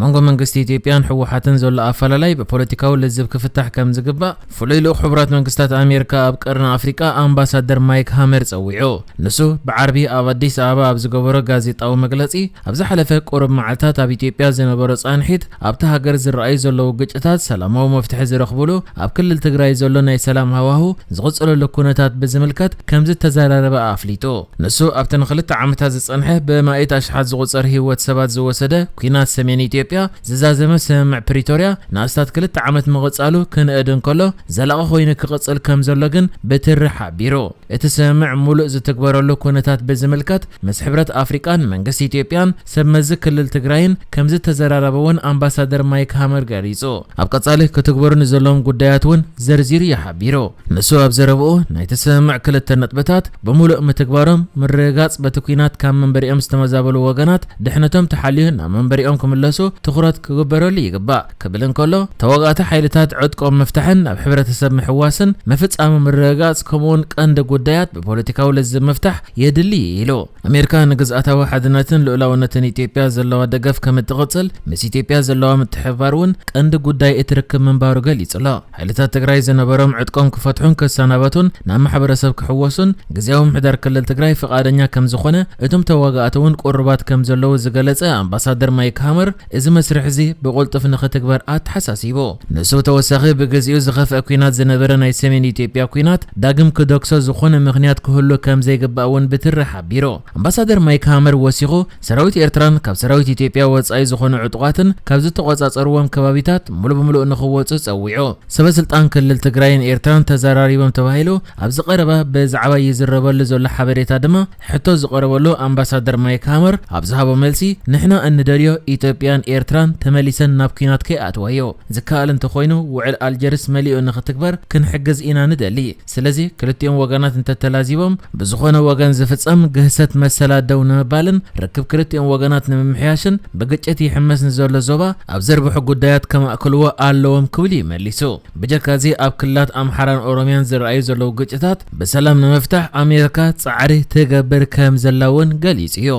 መንጎ መንግስቲ ኢትዮጵያን ህወሓትን ዘሎ ኣፈላላይ ብፖለቲካዊ ልዝብ ክፍታሕ ከም ዝግባእ ፍሉይ ልኡኽ ሕቡራት መንግስታት ኣሜሪካ ኣብ ቀርኒ ኣፍሪቃ ኣምባሳደር ማይክ ሃመር ጸዊዑ። ንሱ ብዓርቢ ኣብ ኣዲስ ኣበባ ኣብ ዝገበሮ ጋዜጣዊ መግለጺ፣ ኣብ ዝሓለፈ ቁሩብ መዓልታት ኣብ ኢትዮጵያ ዝነበሮ ጻንሒት፣ ኣብታ ሃገር ዝረኣዩ ዘለዉ ግጭታት ሰላማዊ መፍትሒ ዝረኽብሉ ኣብ ክልል ትግራይ ዘሎ ናይ ሰላም ሃዋሁ ዝቕጽለሉ ኩነታት ብዝምልከት ከም ዝተዘራረበ ኣፍሊጡ። ንሱ ኣብቲ ንክልተ ዓመታት ዝጸንሐ ብኣማኢት ኣሽሓት ዝቑጸር ህይወት ሰባት ዝወሰደ ኲናት ሰሜን ኢትዮጵያ ዝዛዘመ ስምምዕ ፕሪቶርያ ንኣስታት ክልተ ዓመት ምቕጻሉ ክንእድ እንከሎ፣ ዘላቒ ኮይኑ ክቕጽል ከም ዘሎ ግን ብትሪ ሓቢሩ። እቲ ስምምዕ ሙሉእ ዝትግበረሉ ኩነታት ብዝምልከት ምስ ሕብረት ኣፍሪቃን መንግስቲ ኢትዮጵያን ሰብ መዚ ክልል ትግራይን ከም ዝተዘራረበ እውን ኣምባሳደር ማይክ ሃመር ገሊጹ። ኣብ ቀጻሊ ክትግበሩ ንዘለዎም ጉዳያት እውን ዘርዚሩ እዩ ሓቢሩ። ንሱ ኣብ ዘረብኡ፣ ናይቲ ስምምዕ ክልተ ነጥብታት ብሙሉእ ምትግባሮም ምርግጋጽ፣ በቲ ኲናት ካብ መንበሪኦም ዝተመዛበሉ ወገናት ድሕነቶም ተሓልዩ ናብ መንበሪኦም ክምለሱ ትኹረት ክግበረሉ ይግባእ ክብል እንከሎ፣ ተዋጋእቲ ሓይልታት ዕጥቆም ምፍታሕን ናብ ሕብረተሰብ ምሕዋስን ምፍጻሙ ምርግጋጽ፣ ከምኡውን ቀንዲ ጉዳያት ብፖለቲካዊ ልዝብ ምፍታሕ የድሊ ኢሉ። ኣሜሪካ ንግዝኣታዊ ሓድነትን ልኡላውነትን ኢትዮጵያ ዘለዋ ደገፍ ከም እትቕጽል፣ ምስ ኢትዮጵያ ዘለዋ ምትሕብባር እውን ቀንዲ ጉዳይ እቲ ርክብ ምንባሩ ገሊጹ ኣሎ። ሓይልታት ትግራይ ዝነበሮም ዕጥቆም ክፈትሑን ክሰናበቱን ናብ ማሕበረሰብ ክሕወሱን ግዝያዊ ምምሕዳር ክልል ትግራይ ፍቓደኛ ከም ዝኾነ፣ እቶም ተዋጋእቲ እውን ቁሩባት ከም ዘለዉ ዝገለጸ ኣምባሳደር ማይክ ሃመር፣ እዚ መስርሕ እዚ ብቕልጡፍ ንኽትግበር ኣተሓሳሲቡ። ንሱ ብተወሳኺ፣ ብግዚኡ ዝኸፍአ ኲናት ዝነበረ ናይ ሰሜን ኢትዮጵያ ኲናት ዳግም ክደግሶ ዝኾነ ምኽንያት ክህሉ ከም ዘይግባእ እውን ብትሪ ሓቢሩ። ኣምባሳደር ማይክ ሃመር ወሲኹ፣ ሰራዊት ኤርትራን ካብ ሰራዊት ኢትዮጵያ ወጻኢ ዝኾኑ ዕጡቓትን ካብ ዝተቖጻጸርዎም ከባቢታት ሙሉ ብምሉእ ንኽወጹ ጸዊዑ። ሰበ ስልጣን ክልል ትግራይን ኤርትራን ተዘራሪቦም ተባሂሉ ኣብ ዝቐረበ ብዛዕባ ይዝረበሉ ዘሎ ሓበሬታ ድማ ሕቶ ዝቐረበሉ ኣምባሳደር ማይክ ሃመር ኣብ ዝሃቦ መልሲ፣ ንሕና እንደልዮ ኢትዮጵያን ኤርትራን ተመሊሰን ናብ ኲናት ከይኣትዋዮ፣ ዝከኣል እንተኾይኑ ውዕል ኣልጀርስ መሊኡ ንኽትግበር ክንሕግዝ ኢና ንደሊ። ስለዚ ክልቲኦም ወገናት እንተተላዚቦም ብዝኾነ ወገን ዝፍጸም ግህሰት መሰላት ደው ንምባልን ርክብ ክልቲኦም ወገናት ንምምሕያሽን ብግጭት ይሕመስ ንዘሎ ዞባ ኣብ ዘርብሑ ጉዳያት ከማእክልዎ ኣለዎም ክብል እዩ መሊሱ። ብጀካ እዚ ኣብ ክልላት ኣምሓራን ኦሮምያን ዝረኣዩ ዘለዉ ግጭታት ብሰላም ንምፍታሕ ኣሜሪካ ጻዕሪ ትገብር ከም ዘላ እውን ገሊጹ እዩ።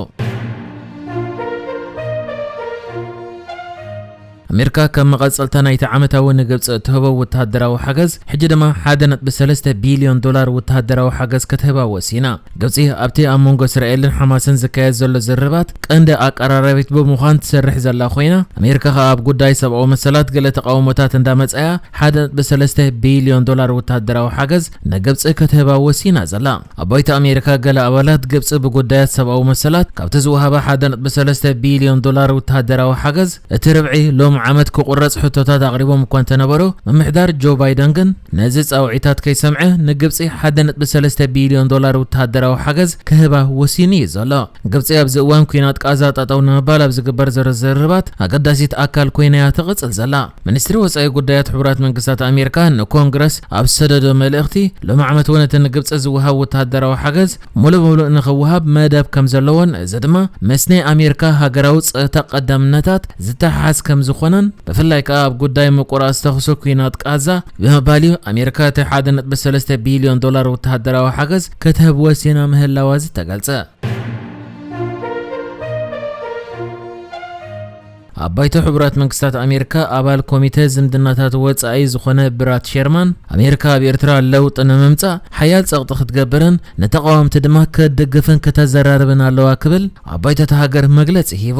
ኣሜሪካ ከም መቐጸልታ ናይቲ ዓመታዊ ንግብጺ እትህቦ ወተሃደራዊ ሓገዝ፣ ሕጂ ድማ ሓደ ነጥቢ ሰለስተ ቢልዮን ዶላር ወተሃደራዊ ሓገዝ ክትህባ ወሲና። ግብጺ ኣብቲ ኣብ መንጎ እስራኤልን ሓማስን ዝካየድ ዘሎ ዝርርባት ቀንዲ ኣቀራራቢት ብምዃን ትሰርሕ ዘላ ኮይና፣ ኣሜሪካ ከኣ ኣብ ጉዳይ ሰብኣዊ መሰላት ገለ ተቃውሞታት እንዳመጻያ ሓደ ነጥቢ ሰለስተ ቢልዮን ዶላር ወተሃደራዊ ሓገዝ ንግብጺ ክትህባ ወሲና ዘላ። ኣብ ባይቶ ኣሜሪካ ገለ ኣባላት ግብጺ ብጉዳያት ሰብኣዊ መሰላት ካብቲ ዝወሃባ ሓደ ነጥቢ ሰለስተ ቢልዮን ዶላር ወተሃደራዊ ሓገዝ እቲ ርብዒ ሎሚ ዓመት ክቑረጽ ሕቶታት ኣቕሪቦም እኳ እንተነበሩ፣ ምምሕዳር ጆ ባይደን ግን ነዚ ጻውዒታት ከይሰምዐ ንግብጺ ሓደ ነጥቢ ሰለስተ ቢልዮን ዶላር ወተሃደራዊ ሓገዝ ክህባ ወሲኑ እዩ ዘሎ። ግብጺ ኣብዚ እዋን ኲናት ቃዛ ጠጠው ንምባል ኣብ ዝግበር ዝርርባት ኣገዳሲት ኣካል ኮይና እያ ትቕጽል ዘላ። ሚኒስትሪ ወጻኢ ጉዳያት ሕቡራት መንግስታት ኣሜሪካ ንኮንግረስ ኣብ ሰደዶ መልእኽቲ፣ ሎሚ ዓመት እውን እቲ ንግብጺ ዝወሃብ ወተሃደራዊ ሓገዝ ሙሉእ ብሙሉእ ንኽወሃብ መደብ ከም ዘለዎን፣ እዚ ድማ ምስ ናይ ኣሜሪካ ሃገራዊ ጸጥታ ቀዳምነታት ዝተሓሓዝ ከም ዝኾነን፣ ብፍላይ ከኣ ኣብ ጉዳይ ምቁራጽ ተኹሲ ኲናት ቃዛ ብምባል እዩ ኣሜሪካ እቲ ሓደ ነጥቢ ሰለስተ ቢልዮን ዶላር ወተሃደራዊ ሓገዝ ክትህብ ወሲና ምህላዋ ዝተገልጸ። ኣብ ባይቶ ሕቡራት መንግስታት ኣሜሪካ ኣባል ኮሚተ ዝምድናታት ወጻኢ ዝኾነ ብራድ ሸርማን፣ ኣሜሪካ ኣብ ኤርትራ ለውጢ ንምምጻእ ሓያል ጸቕጢ ክትገብርን ንተቓወምቲ ድማ ክትድግፍን ከተዘራርብን ኣለዋ ክብል ኣብ ባይቶ እታ ሃገር መግለጺ ሂቡ።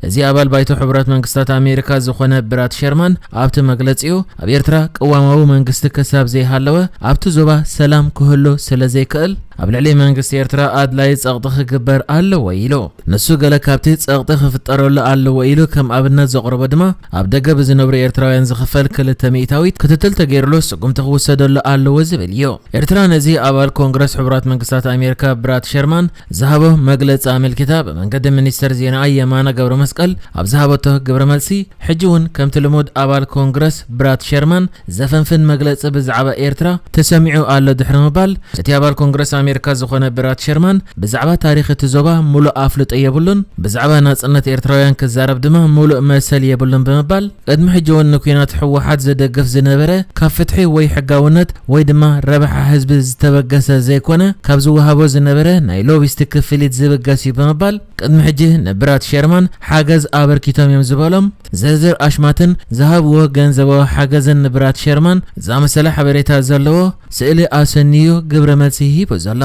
እዚ ኣባል ባይቶ ሕቡራት መንግስታት ኣሜሪካ ዝኾነ ብራድ ሸርማን ኣብቲ መግለጺኡ፣ ኣብ ኤርትራ ቅዋማዊ መንግስቲ ክሳብ ዘይሃለወ ኣብቲ ዞባ ሰላም ክህሉ ስለ ዘይክእል፣ ኣብ ልዕሊ መንግስቲ ኤርትራ ኣድላዪ ጸቕጢ ክግበር ኣለዎ ኢሉ። ንሱ ገለ ካብቲ ጸቕጢ ክፍጠረሉ ኣለዎ ኢሉ ከም ኣብነት ዘቕረቦ ድማ፣ ኣብ ደገ ብዝነብሩ ኤርትራውያን ዝኽፈል ክልተ ሚእታዊት ክትትል ተገይርሉ ስጉምቲ ክውሰደሉ ኣለዎ ዝብል እዩ። ኤርትራ ነዚ ኣባል ኮንግረስ ሕቡራት መንግስታት ኣሜሪካ ብራድ ሸርማን ዝሃቦ መግለጺ ኣመልኪታ፣ ብመንገዲ ሚኒስተር ዜናኣ የማነ ገብረ መስቀል ኣብ ዝሃበቶ ግብረ መልሲ፣ ሕጂ እውን ከምቲ ልሙድ ኣባል ኮንግረስ ብራድ ሸርማን ዘፈንፍን መግለጺ ብዛዕባ ኤርትራ ተሰሚዑ ኣሎ ድሕሪ ምባል፣ እቲ ኣባል ኮንግረስ ኣሜሪካ ዝኾነ ብራድ ሸርማን ብዛዕባ ታሪኽ እቲ ዞባ ሙሉእ ኣፍልጦ የብሉን፣ ብዛዕባ ናጽነት ኤርትራውያን ክዛረብ ድማ ሙሉእ መሰል የብሉን ብምባል፣ ቅድሚ ሕጂ እውን ንኲናት ህወሓት ዝደግፍ ዝነበረ፣ ካብ ፍትሒ ወይ ሕጋውነት ወይ ድማ ረብሓ ህዝቢ ዝተበገሰ ዘይኮነ፣ ካብ ዝወሃቦ ዝነበረ ናይ ሎቢስቲ ክፍሊት ዝብገስ እዩ ብምባል፣ ቅድሚ ሕጂ ንብራድ ሸርማን ሓገዝ ኣበርኪቶም እዮም ዝበሎም ዝርዝር ኣሽማትን ዝሃብዎ ገንዘባዊ ሓገዝን ንብራት ሸርማን ዝኣመሰለ ሓበሬታ ዘለዎ ስእሊ ኣሰንዩ ግብረ መልሲ ሂቡ ዘሎ።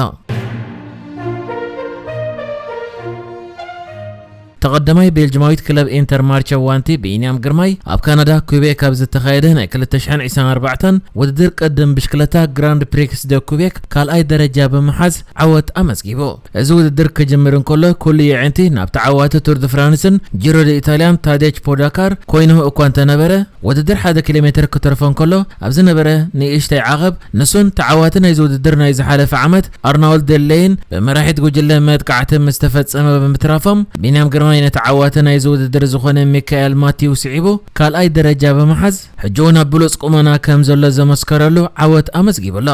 ተቐዳማይ ቤልጅማዊት ክለብ ኢንተር ማርቸ ዋንቲ ቢንያም ግርማይ ኣብ ካናዳ ኩቤክ ኣብ ዝተኻየደ ናይ ክልተ ሽሕን ዕስራን ኣርባዕተን ውድድር ቅድም ብሽክለታ ግራንድ ፕሪክስ ደ ኩቤክ ካልኣይ ደረጃ ብምሓዝ ዓወት ኣመዝጊቡ። እዚ ውድድር ክጅምር እንከሎ ኩሉ የዕንቲ ናብ ተዓዋቲ ቱር ድ ፍራንስን ጂሮ ድ ኢታልያን ታዴች ፖዳካር ኮይኑ እኳ እንተነበረ፣ ውድድር ሓደ ኪሎ ሜትር ክተርፎ እንከሎ ኣብ ዝነበረ ንእሽተይ ዓቐብ ንሱን ተዓዋቲ ናይዚ ውድድር ናይ ዝሓለፈ ዓመት ኣርናውልድ ደሌይን ብመራሒት ጉጅለ መጥቃዕቲ ምስ ተፈጸመ ብምትራፎም፣ ቢንያም ግርማይ ነቲ ዓዋቲ ናይዚ ውድድር ዝኾነ ሚካኤል ማቲው ስዒቡ ካልኣይ ደረጃ ብምሓዝ ሕጂ እውን ኣብ ብሉጽ ቁመና ከም ዘሎ ዘመስከረሉ ዓወት ኣመዝጊቡ ኣሎ።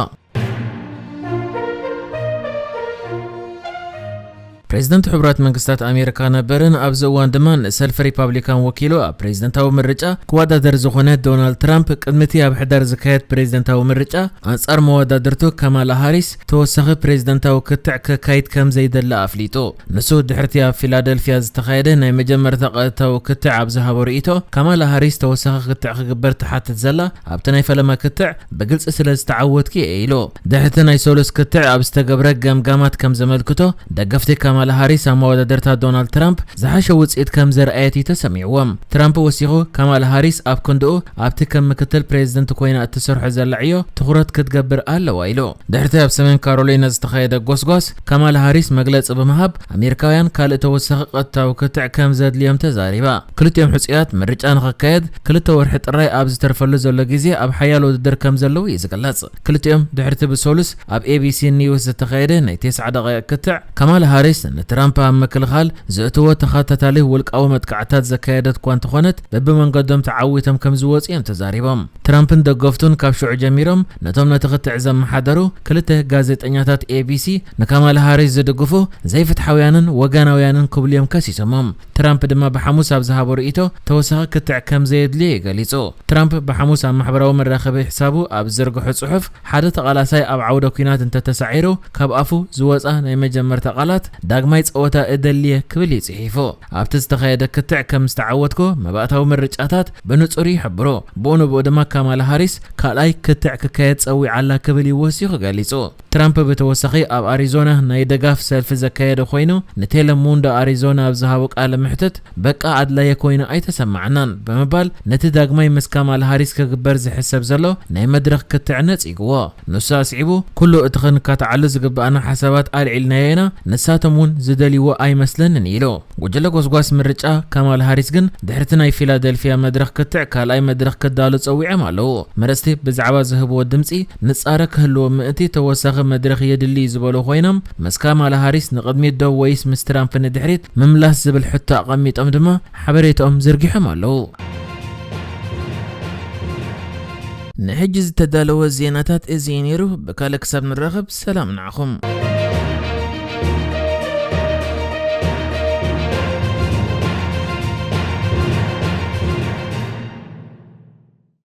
ፕሬዚደንት ሕቡራት መንግስታት ኣሜሪካ ነበርን ኣብዚ እዋን ድማ ንሰልፊ ሪፓብሊካን ወኪሉ ኣብ ፕሬዚደንታዊ ምርጫ ክወዳደር ዝኾነ ዶናልድ ትራምፕ ቅድሚ እቲ ኣብ ሕዳር ዝካየድ ፕሬዚደንታዊ ምርጫ ኣንጻር መወዳድርቱ ካማላ ሃሪስ ተወሳኺ ፕሬዚደንታዊ ክትዕ ከካይድ ከም ዘይደሊ ኣፍሊጡ። ንሱ ድሕርቲ ኣብ ፊላደልፊያ ዝተኻየደ ናይ መጀመርታ ቀጥታዊ ክትዕ ኣብ ዝሃቦ ርእይቶ፣ ካማላ ሃሪስ ተወሳኺ ክትዕ ክግበር ትሓትት ዘላ ኣብቲ ናይ ፈለማ ክትዕ ብግልጺ ስለ ዝተዓወትኪ እየ ኢሉ። ድሕርቲ ናይ ሰሉስ ክትዕ ኣብ ዝተገብረ ገምጋማት ከም ዘመልክቶ፣ ደገፍቲ ካማላ ሃሪስ ኣብ መወዳደርታ ዶናልድ ትራምፕ ዝሓሸ ውጽኢት ከም ዘርኣየት እዩ ተሰሚዕዎም። ትራምፕ ወሲኹ፣ ካማላ ሃሪስ ኣብ ክንድኡ ኣብቲ ከም ምክትል ፕሬዚደንት ኮይና እትሰርሖ ዘላ ዕዮ ትኹረት ክትገብር ኣለዋ ኢሉ። ድሕርቲ ኣብ ሰሜን ካሮሊና ዝተኻየደ ጎስጓስ፣ ካማላ ሃሪስ መግለጺ ብምሃብ ኣሜሪካውያን ካልእ ተወሳኺ ቀጥታዊ ክትዕ ከም ዘድልዮም ተዛሪባ። ክልቲኦም ሕጹያት ምርጫ ንኽካየድ ክልተ ወርሒ ጥራይ ኣብ ዝተርፈሉ ዘሎ ግዜ ኣብ ሓያል ውድድር ከም ዘለዉ እዩ ዝግለጽ። ክልቲኦም ድሕርቲ ብሰሉስ ኣብ ኤቢሲ ኒውስ ዝተኻየደ ናይ ተስዓ ደቂቕ ክትዕ፣ ካማላ ሃሪስ ንትራምፕ ኣብ ምክልኻል ዘእትዎ ተኸታታሊ ውልቃዊ መጥቃዕታት ዘካየደት እኳ እንተኾነት፣ በብመንገዶም ተዓዊቶም ከም ዝወጹ እዮም ተዛሪቦም። ትራምፕን ደገፍቱን ካብ ሽዑ ጀሚሮም ነቶም ነቲ ክትዕ ዘመሓደሩ ክልተ ጋዜጠኛታት ኤቢሲ ንካማላ ሃሪስ ዝድግፉ ዘይፍትሓውያንን ወገናውያንን ክብሉ እዮም ከሲሶሞም። ትራምፕ ድማ ብሓሙስ ኣብ ዝሃቦ ርእይቶ ተወሳኺ ክትዕ ከም ዘየድልዮ እዩ ገሊጹ። ትራምፕ ብሓሙስ ኣብ ማሕበራዊ መራኸቢ ሕሳቡ ኣብ ዝዘርግሖ ጽሑፍ፣ ሓደ ተቓላሳይ ኣብ ዓውደ ኲናት እንተተሳዒሩ ካብ ኣፉ ዝወጻ ናይ መጀመርታ ቃላት ዳግማይ ጸወታ እደልየ ክብል እዩ ጽሒፉ። ኣብቲ ዝተኻየደ ክትዕ ከም ዝተዓወትኩ መባእታዊ ምርጫታት ብንጹር ይሕብሩ። ብኡ ንብኡ ድማ ካማላ ሃሪስ ካልኣይ ክትዕ ክካየድ ጸዊዓ ኣላ ክብል እዩ ወሲኹ ገሊጹ። ትራምፕ ብተወሳኺ ኣብ ኣሪዞና ናይ ደጋፍ ሰልፊ ዘካየደ ኮይኑ፣ ንቴሌሙንዶ ኣሪዞና ኣብ ዝሃቦ ቃለ መሕትት፣ "በቃ ኣድላየ ኮይኑ ኣይተሰማዓናን" ብምባል፣ ነቲ ዳግማይ ምስ ካማላ ሃሪስ ክግበር ዝሕሰብ ዘሎ ናይ መድረኽ ክትዕ ነጺግዎ። ንሱ ኣስዒቡ፣ "ኩሉ እቲ ክንካትዓሉ ዝግብኣና ሓሳባት ኣልዒልናዮ ኢና፣ ንሳቶም እውን ዝደልይዎ ኣይመስለንን" ኢሉ። ጉጅለ ጎስጓስ ምርጫ ካማላ ሃሪስ ግን ድሕርቲ ናይ ፊላደልፊያ መድረኽ ክትዕ ካልኣይ መድረኽ ክዳሎ ጸዊዖም ኣለዉ። መረጽቲ ብዛዕባ ዝህብዎ ድምጺ ንጻረ ክህልዎ ምእንቲ ተወሳኺ መድረኽ የድሊ ዝበሉ ኮይኖም፣ ምስ ካማላ ሃሪስ ንቕድሚት ዶ ወይስ ምስ ትራምፕ ንድሕሪት ምምላስ ዝብል ሕቶ ኣቐሚጦም ድማ ሓበሬታኦም ዘርጊሖም ኣለዉ። ንሕጂ ዝተዳለወ ዜናታት እዚ እዩ ነይሩ። ብካልእ ክሳብ ንራኸብ ሰላም ንዓኹም።